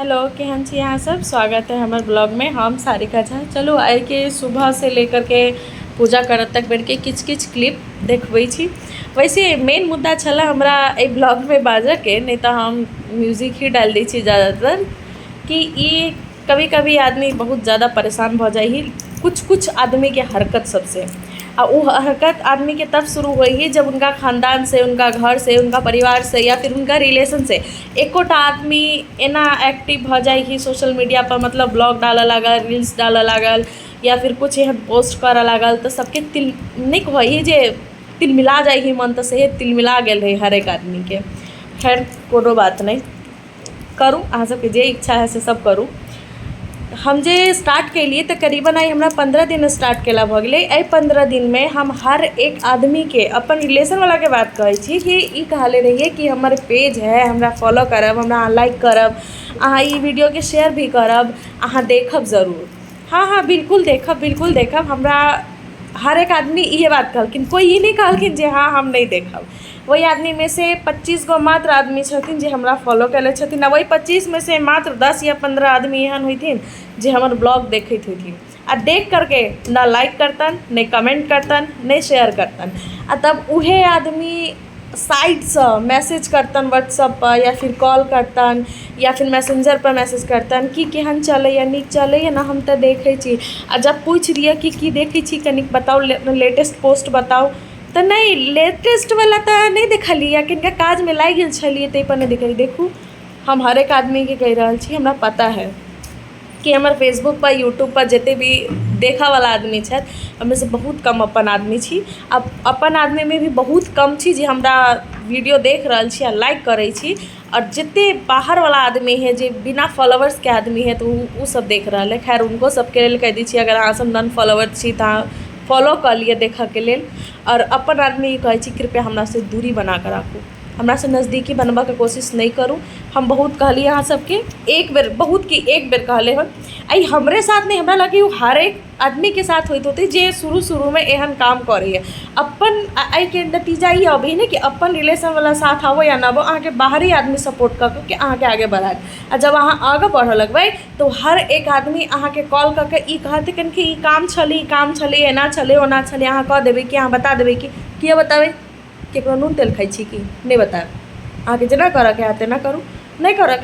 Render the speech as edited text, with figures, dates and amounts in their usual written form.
Hello, केहन छी अहाँ सब? स्वागत है हमर ब्लॉग में। हम सारिका झा। चलू आइके सुबह से लेकर के पूजा करत तक बेरके किछु किछु क्लिप देखबै छी। वैसे मेन मुद्दा छलै हमरा एहि ब्लॉगमे बाजऽके, नहि तऽ हम म्यूजिक ही डालि दै छी ज़्यादातर, कि ई कभी कभी आदमी बहुत ज़्यादा परेशान भऽ जाइ हइ कुछ कुछ आदमीके हरकत सबसँ। आ ओ हरकत आदमीके तब शुरू होइ हइ जब हुनका खानदानसँ, हुनका घरसँ, हुनका परिवारसँ या फिर हुनका रिलेशनसँ एकोटा आदमी एना एक्टिव भऽ जाइ हइ सोशल मीडियापर, मतलब ब्लॉग डालऽ लागल, रील्स डालऽ लागल या फिर किछु एहन पोस्ट करऽ लागल, तऽ सबके तिल नहि कहै हइ जे तिलमिला जाइ हइ मन, तऽ सएह तिलमिला गेल रहै हरेक आदमीके। खैर, कोनो बात नहि, करू, अहाँ सबके जे इच्छा हइ से सब करू। हम जे स्टार्ट केलियै तऽ करीबन आइ हमरा 15 दिन स्टार्ट केला भऽ गेलै। एहि 15 दिनमे हम हर एक आदमीके, अपन रिलेशनवलाके बात कहै छी, कि ई कहले रहियै कि हमर पेज है, हमरा फॉलो करब, हमरा अहाँ लाइक करब, अहाँ ई वीडियोके शेयर भी करब, अहाँ देखब जरूर। हँ हँ, बिल्कुल देखब, बिल्कुल देखब। हमरा हर एक आदमी इहे बात कहलखिन। कोइ ई नहि कहलखिन जे हँ, हम नहि देखब। ओहि आदमीमे से 25 गो मात्र आदमी छथिन जे हमरा फॉलो कयले छथिन, आ ओहि 25मे से मात्र 10 या 15 आदमी एहन होइथिन जे हमर ब्लॉग देखैत होइथिन, आ देख करके न लाइक करतनि, नहि कमेंट करतनि, नहि शेयर करतनि। आ तब उहे आदमी साइडसँ मैसेज करतनि व्हाट्सअपपर, या फिर कॉल करतनि, या फिर मैसेंजरपर मैसेज करतनि कि केहन चलैए, नीक चलैए ने? हम तऽ देखै छी। आ जब पूछि लिअ कि की देखै छी, कनिक बताउ, लेटेस्ट पोस्ट बताउ, तऽ नहि, लेटेस्टवला तऽ नहि देखलियै, किनका काजमे लागि गेल छलियै, ताहिपर नहि देखलियै। देखू, हम हरेक आदमीके कहि रहल छी, हमरा पता है कि हमर फेसबुकपर, यूट्यूबपर जतेक भी देखयवला आदमी छथि, ओहिमे बहुत कम अपन आदमी छी, आ अपन आदमीमे भी बहुत कम छी जे हमरा वीडियो देख रहल छी आ लाइक करै छी। आओर जतेक बाहरवला आदमी हइ, जे बिना फॉलोवर्सके आदमी हइ, तऽ ओसभ देख रहल हइ। खैर, हुनको सभके लेल कहि दै छी, अगर अहाँसभ नॉन फॉलोवर छी तऽ अहाँ फॉलो कऽ लिअ देखयके लेल। आओर अपन आदमीके कहै छी, कृपया हमरासँ दूरी बना कऽ राखू, हमरासँ नजदीकी बनबयके कोशिश नहि करू। हम बहुत कहलियै अहाँ सबके, एक बेर बहुत कि एक बेर कहले हन। आ ई हमरे साथ नहि, हमरा लगैए ओ हरेक आदमीके साथ होइत होतै जे शुरू शुरूमे एहन काम करैए। अपन एहिके नतीजा ई अबै ने कि अपन रिलेशनवला साथ आबो या नहि आबो, अहाँके बाहरी आदमी सपोर्ट कऽ कऽ के अहाँके आगे बढ़ायत। आ जब अहाँ आगाँ बढ़ऽ लगबै तऽ हर एक आदमी अहाँके कॉल कऽ के ई कहत कि ई काम छलै, ई काम छलै, एना छलै, ओना छलै, अहाँ कऽ देबै कि, अहाँ बता देबै कि? किए बतेबै? ककरो नून तेल खाइ छी की? नहि बतायब। अहाँके जेना करऽके हैत तेना करू, नहि करऽ।